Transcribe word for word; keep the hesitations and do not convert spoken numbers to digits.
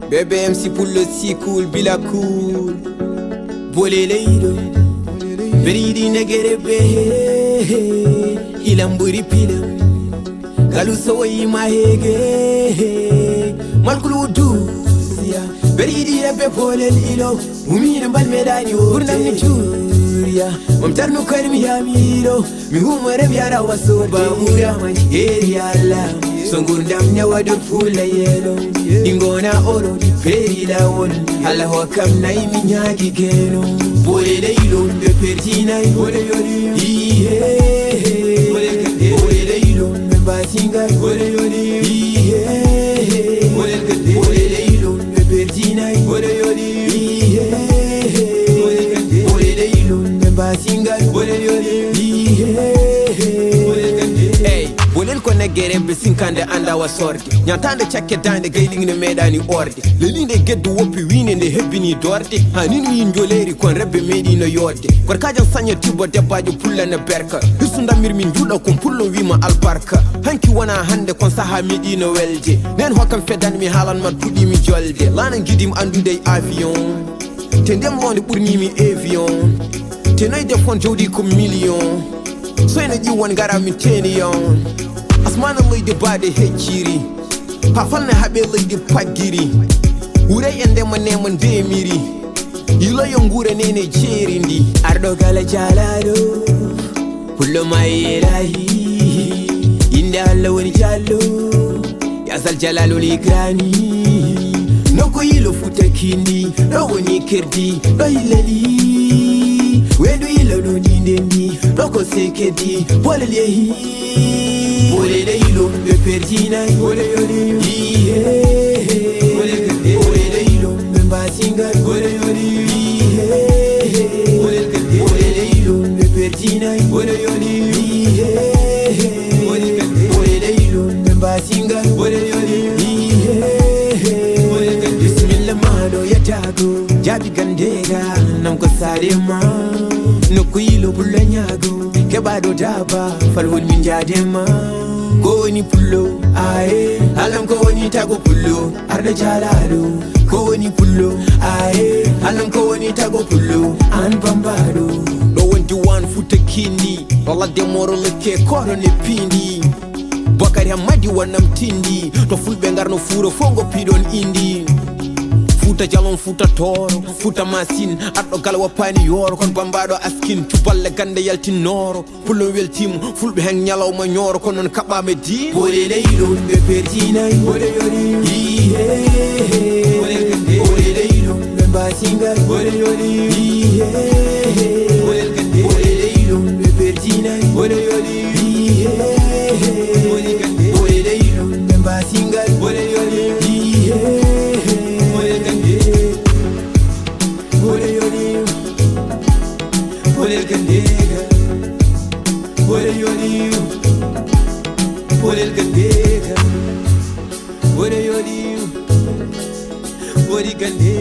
Bébé M C Pullo si cool, bila cool. Bole leyɗo. Mbeɗa yiɗi negere be. Ilam ɓuri pilam. Galu sowoyima heege. Malkul wudu. Siya. Mbeɗa yiɗi rebbe bolel ilo. Umina mbal meɗani o. Ɓurnam mi juriya. Mam tarnu koyre mi yamiɗo. Mi humore mi yara waso. Bamuyama heeri Allah. So ngurdam ne waɗo fulla yelo. Ɗi ngona oro ɗi peeri lawol. Allah hokkam nayi mi ñaagi geno. Bole leylon ɓe pertinay. Bole yoli. Ihe. Bole leylon ɓe mbatingay. Bole yoli. Ihe. Bole leylon ɓe pertinay. Bole yoli. Ihe. Bole leylon ɓe mbatingay. Bole yoli. Ihe. Ey, bolel ko neggere ɓe sinkande anda wa sorde. Ñantande cakke dande gayliŋ ne meɗani orde. Lelinde geddu woppi wine nde hebbini dorde. Hanin mi njoleri kon rebbe meɗino yorde. Gorkajan sanya tibbo debbajo pulla na berka. Hisu ndamir min juɗa kon pullon wima albarka. Hanki wona hande kon saha meɗino welde. Nen hokkam fedan mi halan ma duɗi mi jolde. Lana gidim andude e avion. Te ndem londe ɓurni mi avion. Te noy defon jawdi ko million. Soyna ƴiwon ngara mi teniyon. Asmana leydi baade hecciri. Ha fanna haɓe leydi paggiri. Wuray e ndema nema ndemiri. Yiloyo ngura nene jeeri ndi. Arɗo gala jalaɗo. Pullo mayi elahi. Inde Allah woni jallo. Yasal jalalul ikrani. Noko yilo futa kindi. Ɗo woni kerdi. Ɗo yilali. Wedu yilo ɗo ndi ndendi. Ɗo ko sekedi. Bolel yehi. Bole leylon ɓe pertinay. Bole yoli. Ihe. Bole leylon ɓe mbatingay. Bole yoli. Ihe. Bole leylon ɓe pertinay. Bole yoli. Ihe. Bole leylon ɓe mbatingay. Bole yoli. Ihe. Bismillah maɗo yatago. Jaabi gandega. Nam ko sare ma. Nokku yilo bulla ñaago. Keɓaɗo daba. Falwol min jaadema. Ko woni pullo. Aye. Alam ko woni tago pullo. Arɗo jalaɗo. Ko woni pullo. Aye. Alam ko woni tago pullo. An bambaɗo. Ɗo won diwan futa kindi. Ɗo ladde moro lekke koro ne pindi. Bakari Hammadi wannam tindi. To fulɓe ngarno fuuro fo ngo piɗon indi. Futa jalon futa toro. Futa masin. Arɗo galwa pani yoro. Kon bambaɗo askin. Cuballe gande yaltinnoro. Pullo weltima. Fulɓe hen ñalawma ñoro. Kon non kaɓɓama diin. Bole leylon ɓe pertinay. Bole yoli. Ihe. Bole leylon ɓe mbatingay. Bole yoli. Ihe. Bole leylon ɓe pertinay. Bole yoli. Ihe. Bole leylon ɓe mbatingay. Bole yoli. Ihe. Bole yoli. Bole gandega. Bole yoli. Bole gandega. Bole yoli. Bole gandega.